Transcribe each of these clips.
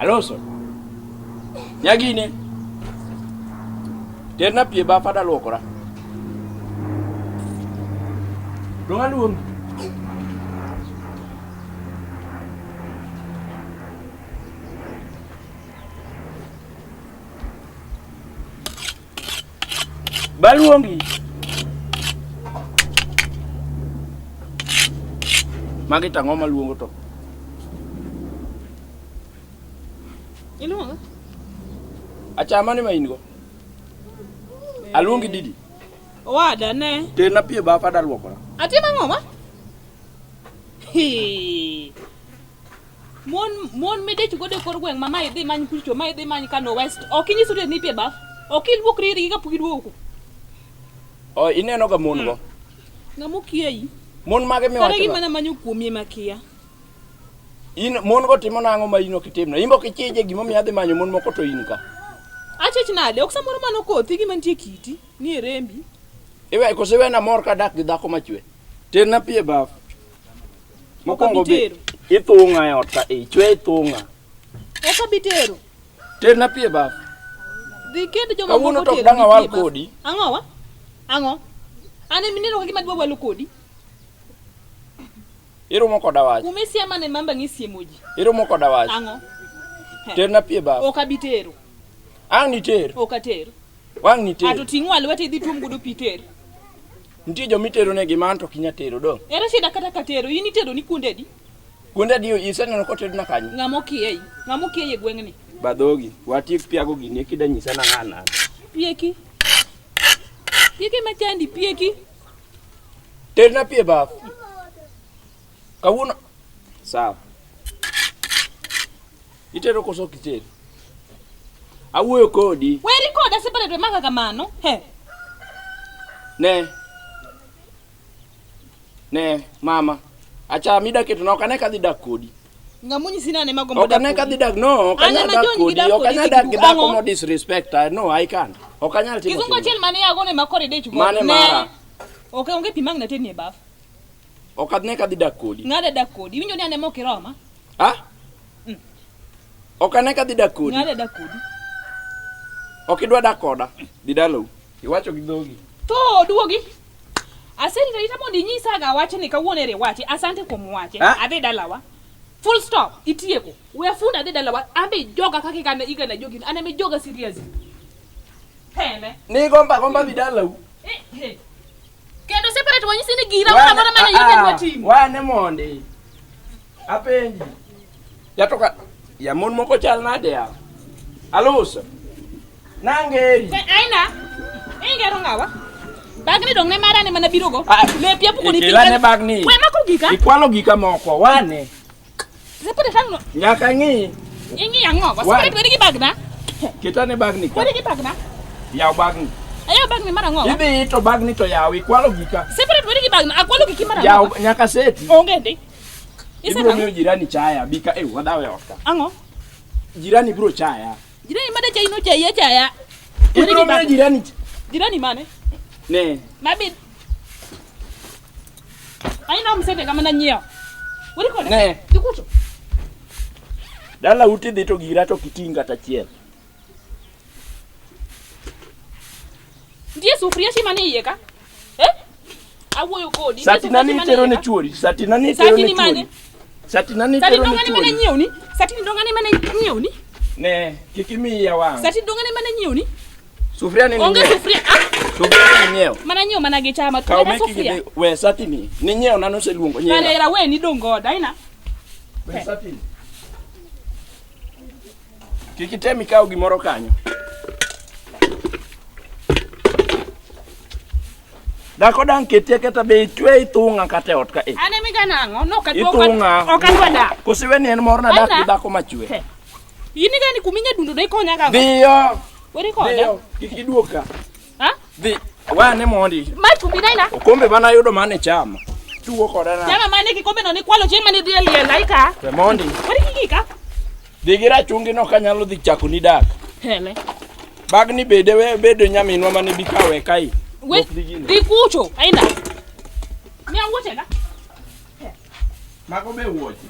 Aloso. Nyagine. Terna pi e baf adwa luokora. Dong' aluongi. Baluongi. Magi tang'o maluongo to? Iluonga? Achama ni ma in go. Aluongi didi. Owada ne. Terna pi e baf adwa luokora. Atimo ang'o ma? Hii. Mon mon midich godo e kor gweng' ma ma idhi many kucho ma idhi many Kano West. Ok inyiso ni pi e baf. Ok iluokri irgi kapok iduogo. O ineno ga mon go. Ng'ama okiayi. Mon mage Kata miwacho. gima namanyo kuomi ema kia. In mon go timo nang'o ma in ok itimno? In be ok ichije gimomiyo adhi manyo mon moko to in ka. Achich nade? Ok samoro mano kothi gima nitie kiti. Ni e rembi. Iwe koso iwena mor kadak gi dhako machwe. Terna pi e baf. Mokwongo be Okabitero. ithung'a e ot ka ichwe ithung'a. Ok abi tero. Terna pi e baf. Dhi kend joma Kawuono moko to ok tero dang' ni awal pi e baf. kodi. Ang'o wa? Ang'o? An ema ineno ka gima adwa walo kodi. Irumo koda wach. Kuma isiema ne mamba ng'isiemo ji. Irumo koda wach. Ang'o? He. Terna pi e baf. Ok abi tero. Ang' niter. Ok ater. Wang' niter. Ato ting' wa lwete idhi tuom godo pi ter. Nitie joma itero negi ma an to ok inyal tero dong'. Ere shida kata ka tero, in itero ni kuonde adi? Kuonde adi iseneno kotedna kanyo? Ng'ama okiei? Ng'ama okiei e gweng'ni? Badhogi, watiek piago gini eki da nyisa nang'a nade. Pieki. Pieki machandi, pieki. Terna pi e baf. Kawuono sawa. Itero koso ok iter? Awuoyo kodi. Weri koda separate maka kamano. He. Ne. Ne, mama. Acha mida keto na ok ane ka dhi dak kodi. Ng'ama onyisi ni an ema agombo Ok dak ane ka kodi? dhi dak no, ok An anyal ema dak jony gi kodi, dak ok kodi anyal dhi dak gi giduogo. dhako Ang'o? mo disrespect. No, I can't. Ok anyal timo. Kizungu timno. achiel mane yago ne makore dich go. Mane Ne. mara. Ok onge pi mang' naterni e baf. Ok ane ka dhi dak kodi. Ng'ada dak kodi. Iwinjo ni an ema ok iroma? Ah? Ok ane ka dhi dak kodi. Ng'ada dak kodi. Ok idwa dak koda. Dhi dalau. Iwacho gi dhogi. To duogi. Aserito arita mondo inyisaga wachni kawuono ere wache. Asante kuom wache. Ah? Adhi dalawa. Full stop. Itieko. We afunda adhi dalawa. Ambe ijoga kaka igana igana jogi. An ema ijoga seriously. Pende. Ni gomba gomba dhi dalau. Eh, eh. Kendo separate wanyisi ni gira moro amora mane yie dwa timo. Wane mondi. Apenji. Yatoka ya mon moko chal nade ya? Aluso. Nangeri. Te aina. Ingero ng'awa? Bagni dong ne mara ne mana birogo. Ah, Lepi apuko ni Ikela ne bagni. We mako gika. Ikwalo gika moko. Wane. Separate ang'o? Nyaka ng'i. Ing'i ang'o? Wan. Separate weri gi bagna. Keta ne bagni ka. Weri gi bagna. Yaw bagni. Ayaw bagni mar ang'o? Idhi to bagni to yaw. Ikwalo gika. Separate weri gi bagna. Akwalo giki mar Yaw ang'o? nyaka seti. Onge ndi. Ibiro Isenang'o? miyo jirani chaya. Bika e wadaw e ot ka. Ang'o? Jirani biro chaya. Jirani made chayi no chayi achaya. Weri Ibiro gi miyo bagna. jirani ch- Jirani mane? Ne. Mabi. Aina msete kama na nyiewo. Weri kode. Ne. Dhi kucho. Dala uti dhi to gira to kiting kata achiel. Nitie sufuria chi mane iye ka? Eh? Awuoyo kodi. Nitie Sati nani sufuria chi mane itero iye ne ka? chuori? Sati nani itero Sati ne ni mane? chuori? Sati nani Sati itero ne dong'ane mane chuori? nyiewni? Sati dong'ane mane nyiewni? Ne, kik imiya wang'. Sati dong'ane mane nyiewni? Sufuria ni Onge ninyiewo. sufuria. Ah, Sufuria ni ninyiewo. mana nyiewo mana gi chama. Kaw Wena meki gi sufuria. dhi we sati ni. Ninyiewo na noseluongo nyinga. Karera we ni dong godo aina. We sati ni. Kik item ikaw gimoro kanyo. Dhako dang' ketie kata be itwe ithung'a kata e ot ka e. An ema igana ang'o? No, ok adwa Ithung'a. ok adwa dak. Koso iwe ni en mor na dak Aina. gi dhako machwe. He. In igani kuma inya dundo no ikonya gang'o? Dhiyo. Weri koda. Dhiyo. Kik iduog ka. Ha? Dhi. Wane mondi. Ma chumbi naina. Okombe mane ayudo mane chamo. Tuo koda na. Chama mane kikombe no nikwalo chieng' mane idhi e liel aika. We mondi. Weri kigika. Dhi gi rachungi no kanyalo dhi chako ni dak. Hele. Bagni bede we bedo nyaminwa mane bi kawe kai. We Ok dhi gino. dhi kucho aina. Mi awuoche ka. Mago be wuoche.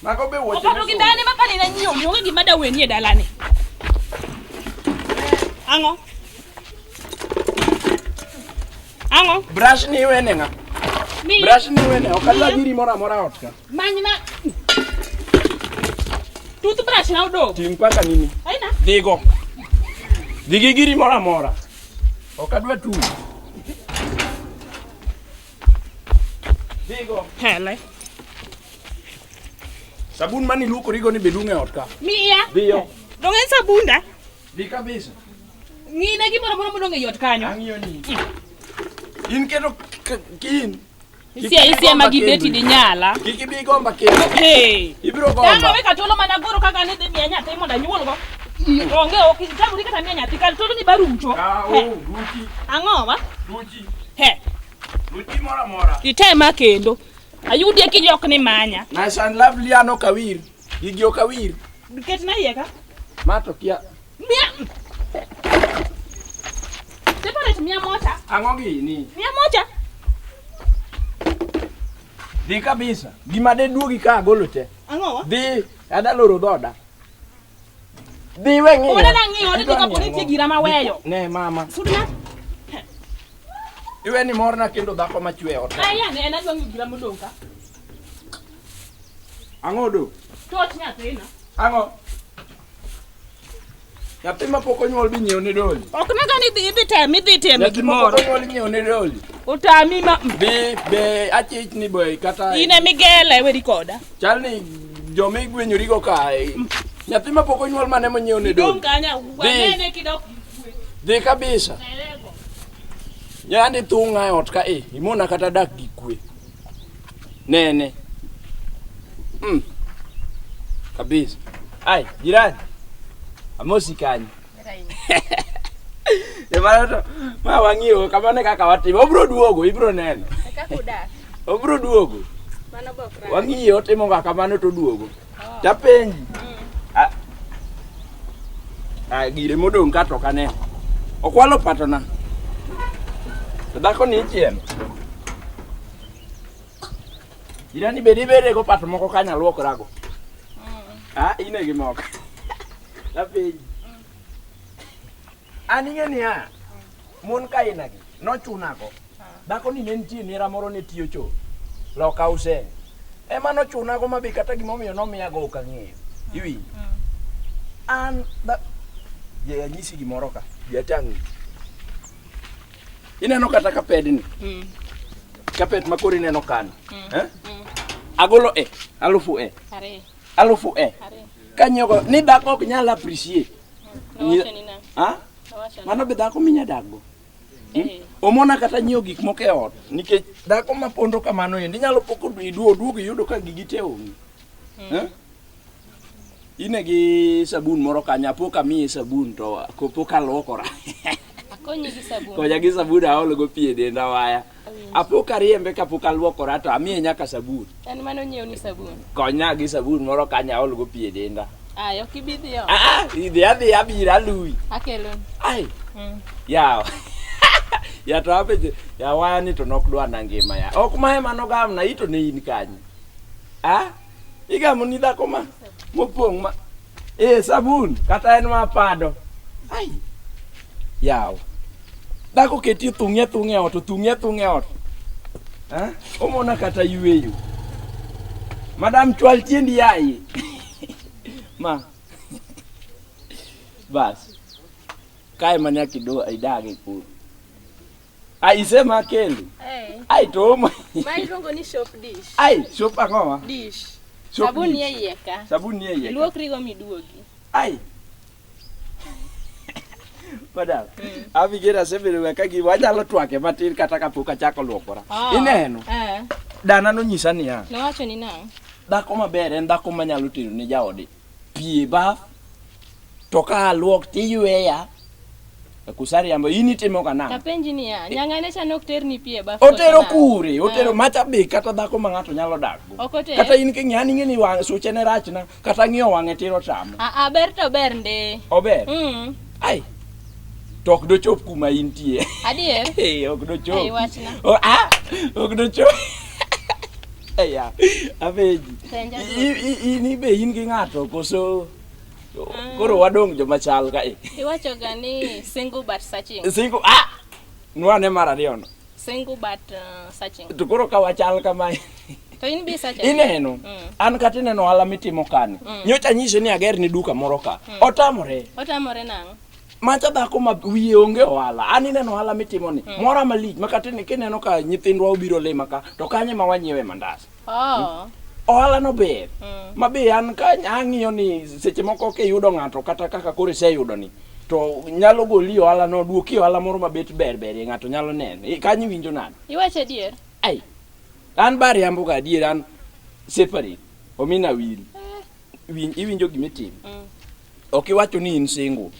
Mago be wuoche. Opato gi dane ma pane na nyiewo ni onge gima daweni e dalani. Ang'o? Ang'o? Brush ni iwene ng'a? Mi Brush ni iwene, ok adwa giri moro amora ot ka. manyna toothbrush na odong'. Ting' paka nini. Aina. Dhigo. Dhi gi giri moro amora. Ok adwa tugo. Dhigo. Hele. Sabun mani luokorigo ni be dung' e ot ka. Miya. Dhiyo. Dong' en sabunda. Dhi kabisa. Ng'ina gimoro amora modong' ei ot kanyo. Ang'iyo ni. In keto kin. Isia isia ma gibeti di nyala. Kik ibi gomba kendo. Hey. Ibiro Dano gomba. we katolo mana goro kaka ne dhi miya nyathi mondo anyuolgo. Onge ok itamori kata miya nyathi katolo ni barucho. Ah, He. oh, ruchi, Ang'o wa? ruchi, He. ruchi moro amora. Itema kendo. Ayudie kijok ni manya. Nice and lovely an ok awir. Gigi ok awir. Ketna iye ka. Ma to kia. Mia. Separate mia mocha. Ang'o gini? Mia mocha. Dhi kabisa. Gima de duogi ka agolo te. Ang'o wa? Dhi, adwa loro dhoda. Dhi we ng'iyo. Oda nang'iyo, odhi Idwa kapo ng'iyo nitie ang'o? gira maweyo. Ne mama. Sudna. Iwe ni morna kendo dhako machwe e ot. Aya ne en adwa ng'iyo gira modong' ka. Ang'o do? Toch nyathina. Ang'o? Nyathi ma pok onyuol bi nyiewo ne doli. Ok naga ni idhi idhi tem idhi temo Nyathi ma pok gimoro. onyuol inyiewo ne doli. Otami ma Bi be achich ni boy kata in emigele weri koda. chal ni joma igwenyorigo ka. Nyathi ma pok onyuol mane monyiewo ne Dong doli. kanya wanene kidok Dhi kabisa. nerego. Yandi thung'a e ot ka e, imona kata dak gi kwe. Nene. Kabisa. Ai, jirani. Amosi kanyo. E mano to ma wang'iyo kamano e kaka watimo. Obro duogo, ibro neno. Kaka udak, Obro duogo. mano be ok rach. Wang'iyo otimo ga kamano to oduogo. Tapenji. Ah. Ah, gire modong' ka to ok aneno. Okwalo patona. To dhako ni ichiemo. Jirani bed ibede go pato moko kanya luokrago. Ah, in e gi moko. Tapenji. An ing'e niya, mon ka inagi nochunago. Dhako ni ne nitie nera moro ne tiyo cho. Loka useng. Ema nochunago ma be kata gimomiyo nomiyago ok ang'eyo. Iwinjo? An da... Je, anyisi gimoro ka. Bi atang'ni. Ineno kata kapedni. Kapet ma koro ineno kano. Eh? Agolo e, alufu e, Are, alufu e. are. Kanyiewo ni dhako ok nyal appreciate. Nowacho ni nang'o? Ah? Nowacho ni. Mano be dhako minya dakgo. Eh. Omona kata nyiewo gik moko e ot nikech dhako ma pondo kamano endi inyalo poko iduo duogo iyudo ka gigi te onge. Eh? Ine gi sabun moro kanyo apo ka miye sabun to pok aluokora. Akonyi gi sabun. Konya gi sabun aol go pi e denda waya. Apo ka riembe kapok aluokora to amiye nyaka sabun. En mano nyiewni sabun. Konya gi sabun moro kanyo aol go pi e denda. Ay, ok ibi dhi ot. Ah, ah, idhi adhi abiro aluwi. Akeloni. Ai. Yawa. Ya to apenjo, ya waya ni to nok dwa na ngima ya. Ok ma ema nogamna, ito ne in kanye. Ah? Igamo ni dhako ma mopong' ma eh sabun kata en ma pado. Ai. Yawa. Dhako keti thung'e athung'a e ot, othung'e athung'a e ot. Ah? Omona kata yueyo. Madam chwal tiendi yaye. Ma. Bas. Kae ma nyaka idagi kuro. Ai isema kendo. Eh. Ai to omo. Ma iluongo ni shop dish. Ai shop ang'o ma? Dish. Shop Sabun dish. nie iye ka. Sabun nie iye. ka. Iluokrigo miduogi. Ai. Madam, Abigail asebedo ka gima anyalo twake matin kata kapok achako luokora. Ineno? Eh. Dana nonyisa niya, Nowacho ni nang'o? dhako maber en dhako manyalo tero ne jaode pi e baf to ka aluok tiyweya. Kusariambo in itimo ga nang'o? Tapenji niya, nyang'ane cha nok terni pi e baf. Otero koso nang'o? kure, otero Eh. macha be kata dhako ma ng'ato nyalo dakgo. Ok oter. Kata in king'iyo an ing'e ni wang' suche ne rachna, kata ng'iyo wang'e tir otama. Ah, ah, ber to ber nde. Ober. Ai. To ok dochop kuma intie. Adier? Eh, ok dochop. Ei, wachna. Oh, ah, ok dochop. Eya, apenji. Penja In be in gi ng'ato koso koro wadong' joma chal ka e? Iwacho ga ni single but searching. Single ah! Nwane mar ariyo no. Single but searching. To koro ka wachal kamae. To in be searching. Ineno, an kata ineno ohala mitimo kani. Nyocha anyise ni ager ni duka moro ka. Otamore. Otamore nang'o? Macha dhako ma wiye onge ohala. An ineno ohala mitimo ni. Mora malich ma kata kineno ka nyithindwa obiro lima ka to kanye ma wanyiewe mandas. Oh. Ohala no ber. Mm. Ma be an ka ang'iyo ni seche moko kiyudo ng'ato kata kaka koro iseyudo ni to nyalo goli ohala no duoki ohala moro mabet ber berie ng'ato nyalo neno. Kanyo iwinjo nade? Iwacho adier? Ai. An ba riambo ga adier an separate. Omina wil. Iwinjo gimitimo. Ok iwacho ni in single.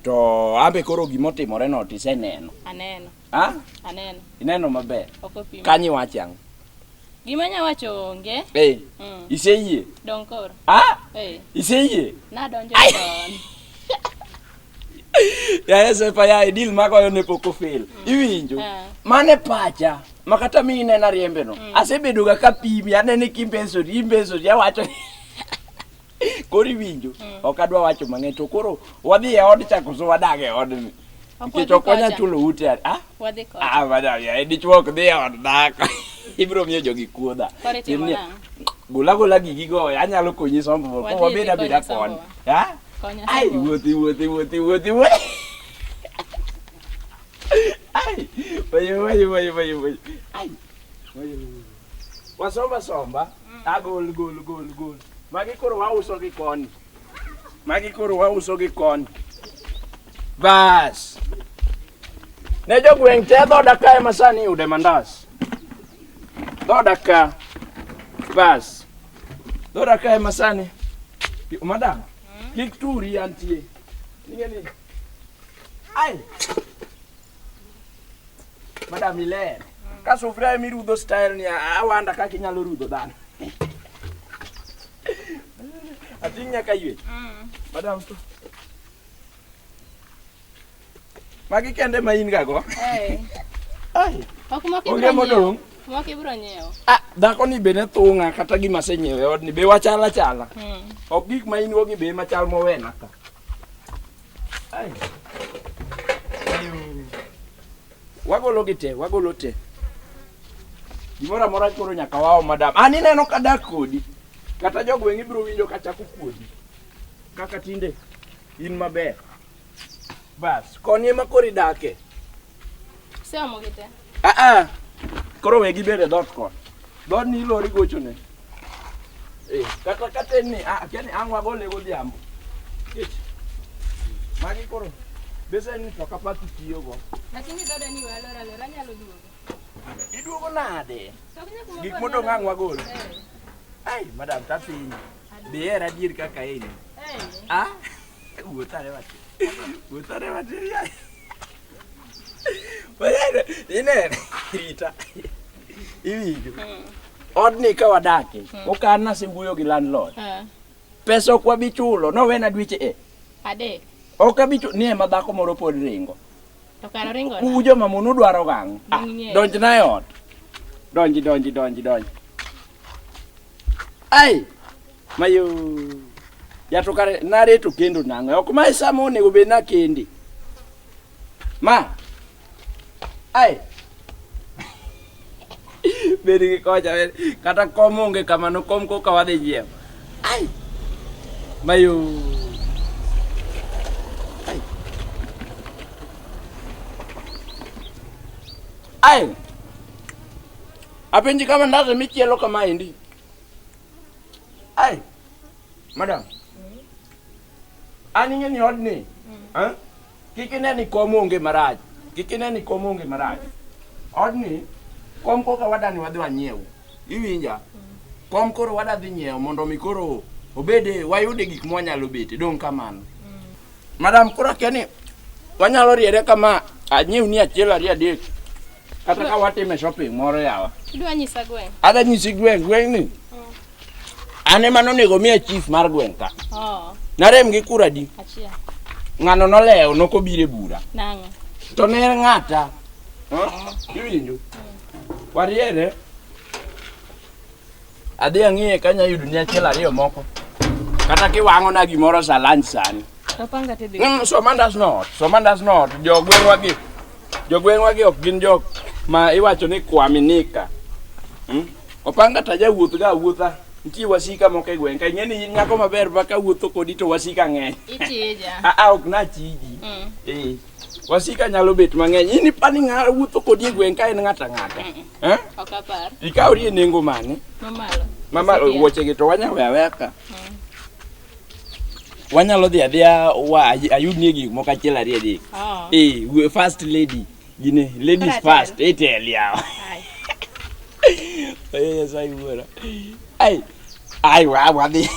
To ambe koro gimotimore no tiseneno. Aneno. Ah? Aneno. Ineno maber. Ok opim. Kanyo iwacho ang'o? Gima nya wacho onge. Eh. Mm. Iseyie? Dong koro. Ah? Eh. Iseyie? Nadonjo Ai. chon. Yaye sepa yaye deal magoyo ne pok ofel. Iwinjo? Ah. Mane pacha. Ma kata mi inena riembe no. Asebedo ga kapimi anene kimbesori imbesori awacho. Koro iwinjo? Ok adwa wacho mang'eny to koro wadhi e od cha koso wadag e odni. Ok Nikech wadhi ok wanyal kocha. chulo ute. Ah? Wadhi kocha. Ah, madam, yaye dichuo ok dhi e od dhako. Ibiro miyo jogi kuodha. Koro itimo Timni- nang'o? Gola gola gigi go, anyalo konyi sombo. Wadhi Ko wabed idhi abeda konya koni. sombowa. Ha? Konya Ai, sombowa. wuothi wuothi wuothi wuothi wuothi. Ai, wayo wayo wayo wayo wayo. Ai. Wayo. Wasomba somba. Agol gol gol gol. Magi koro wauso gi koni. Magi koro wauso gi koni. Bas. Ne jogweng' te dhoda ka ema sani iyude mandas. Dhoda ka. Bas. Dhoda ka ema sani. Madam, kik turi antie. Ing'e ni. Ai. Madam iler. Ka sufria ema irudho style ni awanda kaka inyalo rudho dhano. Ating' nyaka ywech. Madam to. Magi kende ma in ga go. Eh. Ai. Ok moko Onge ibiro modong'. nyiewo. Moko ibiro nyiewo. Ah, dhako ni be ne thung'a kata gima asenyiewo e odni be wachal achala. Mm. Ok gik ma in go gi be machal mowena ka. Ai. Ayo. Wagolo gi te, wagolo te. Gimoro amora koro nyaka wao madam. An ineno ka dak kodi. Kata jogweng' ibiro winjo ka chako kuodi. Kaka tinde in maber. Bas, koni ema koro idake. Iseomo gi te. Ah ah. Koro we gibed e dhoot kon. Dhoodni ilori gochone. Eh, kata katen ni, ah, akia ni ang' wagole godhiambo. Kech. Magi koro besen ni to kapat itiyogo. Lakini dhoda ni we alora alora anyalo duogo. Iduogo nade? To ok nyaka Gik mabor modong' nyalo ang' wagol. duogo. Eh. Ai, madam tasinyi. Be ihera adier kaka in. Eh. Ah? Wuoth ane matin. Wuoth ane matin yaye. Wayene, inene, rita. Iwinjo. Odni ka wadake, ok an nasewuoyo gi landlord. Ah. Pesa ok wabi chulo, nowena dweche e. Adek. Ok abi chulo, ni ema dhako moro pod ringo. To kar oringo U joma mon udwaro gang'o? Ah, Dong' donjna e ot. Donji, donji, donji, donji. Ai, mayo. Ya to kare nareto kendo nang'o? Ok ma e sama onego bed nakendi. Ma. Ai. Bed gi kocha, bed. Kata kom onge kamano, kom koka wadhi nyiewo. Ai. Mayo. Ai. Ai. Apenji kama ndazi michielo kama endi. Ai. Madam. An ing'e ni odni. Eh? Kik ine ni kom onge marach. Kik ine ni kom onge marach. Odni kom koka wadani wadhi wanyiew. Iwinja? Kom koro wadadhi nyiewo mondo mi koro obede wayude gik mwanyalo bete. Dong' kamano. Madam koro akia ni wanyalo riere kama anyiewni achiel ariyo adek. Kata ka watime shopping moro yawa. Idwa nyisa gweng'. Adha nyisi gweng' gweng' ni. An ema nonego miya chief mar gweng' ka. Oh, Narem gi kura di. achiel. Ng'ano nolewo nokobiro e bura. Nang'o? To ne en ng'ata. Huh? Iwinjo? Wariere. Adhi ang'iye kanya yudo ni achiel ariyo moko. Kata kiwang'ona gimoro sa lunch sani. To panga tidhi. So mandas not, so mandas not. Jogweng'wa gi, jogweng'wa gi ok gin jok ma iwacho ni kuaminika. Opanga to ajawuoth ga awuotha. Nitie wasika moko e gweng' ka ing'e ni in nyako maber ma kawuotho kodi to wasika ng'eny. Ichija. Aa ok nachiji. Eh. Wasika nyalo bet mang'eny. In ipani ng'a wuotho kodi e gweng' ka en ng'ato ang'ata. Eh? Ok apar. Ikawri e nengo mane? Mamalo. Mama Osipia. wuoche gi to wanya weya aweya ka. Wanyalo dhi adhiya wa ayudnie gik moko achiel ariyo adek. Oh. Eh, first lady. Gine, ladies Koro atel. first. Itel yawa. Ai. Ay, Nyasaye wuora. Ai. Ai, wa wadhi.